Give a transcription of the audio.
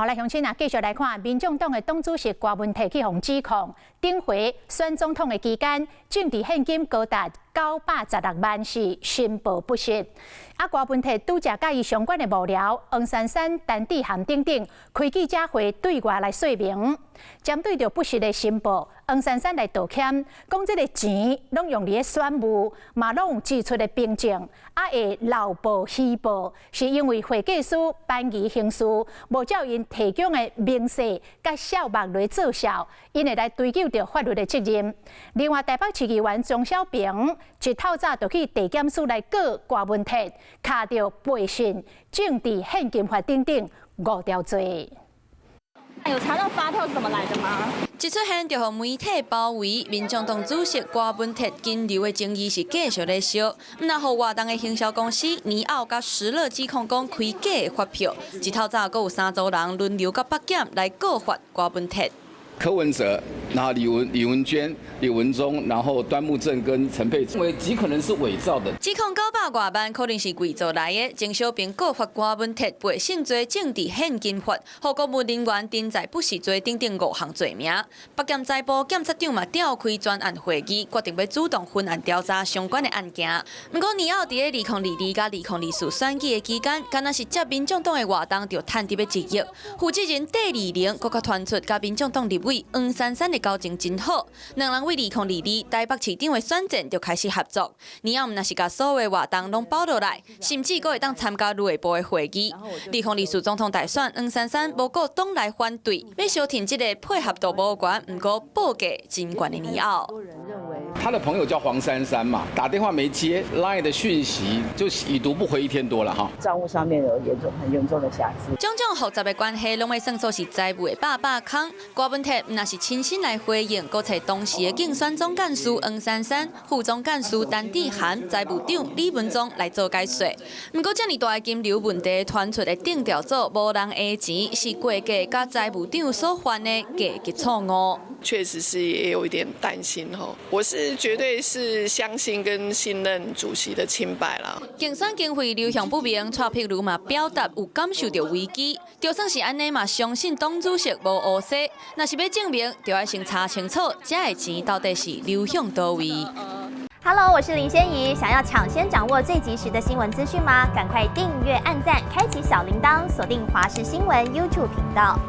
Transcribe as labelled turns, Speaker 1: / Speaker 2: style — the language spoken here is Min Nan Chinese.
Speaker 1: 好來，鄉親啊，繼續來看民眾黨的黨主席郭文鐵去予指控，頂回選總統的期間，政治獻金高達916萬是申報不實。啊，郭文鐵拄才佮伊相關的幕僚黃珊珊、陳智菡等等開記者會對外來說明，針對著不實的申報，黃珊珊來道歉，講這个錢攏用佇咧選務，嘛攏有支出的憑證，啊會漏報虛報，是因為會計師班儀行事，無照𪜶提供的明細佮數目來做數，𪜶會來追究著法律的責任。另外，台北市議員鍾小平一透早就去地檢署來告郭文鐵，敲著背信、政治獻金法等等五條罪。
Speaker 2: 有查到發票是怎麼來的嗎？
Speaker 3: 一出現就予媒體包圍，民眾黨主席郭文鐵金流的爭議是繼續咧燒。毋但予活動的行銷公司尼奧佮時樂指控講開假的發票，一透早閣有三組人輪流佮北檢來告發郭文鐵。
Speaker 4: 柯文哲，然後李文娟、李文忠，然後端木正跟陳佩，認為極可能是偽造的。
Speaker 3: 指控900外萬可能是偽造來的。鍾小平告發郭文鐵背信罪、政治獻金法、予公務人員陳載不實罪等等五項罪名。北檢財部檢察長嘛召開專案會議，決定欲主動分案調查相關的案件。毋過尼奧佇咧2022佮2024選舉的期間，敢若是接民眾黨的活動就趁著欲一億。負責人戴麗玲閣較傳出佮民眾黨立委黃珊珊的交情真好，兩人為2022台北市長的選戰就開始合作。尼奧毋若是共所有活動攏包落來，甚至閣會當參加內部的會議。2024總統大選，黃珊珊無顧黨內反對，欲相挺這个配合度無懸，毋過報價真懸的尼奧。
Speaker 4: 他的朋友叫黃珊珊嘛，打電話沒接，LINE 的訊息就已讀不回一天多了哈。
Speaker 5: 賬務上面有嚴重、很嚴重的瑕疵。
Speaker 3: 種種複雜的關係，攏欲算作是財務的百百空。郭文鐵毋若是親身來回應，閣揣當時的競選總幹事黃珊珊、副總幹事陳智菡、財務長李文忠來做解說。毋過，遮爾大的金流問題傳出的頂調組無人下錢，是會計佮財務長所犯的低級錯誤。
Speaker 6: 確實是也有一點擔心吼，我是絕對是相信跟信任主席的清白啦。
Speaker 3: 競選經費流向不明，蔡碧如嘛表達有感受著危機，就算是按呢嘛，相信黨主席無烏踅，若是欲證明，就愛先查清楚，這个錢到底是流向佗位。
Speaker 7: Hello，我是林仙怡，想要搶先掌握最及時的新聞資訊嗎？趕快訂閱、按讚、開啟小鈴鐺，鎖定華視新聞 YouTube 頻道。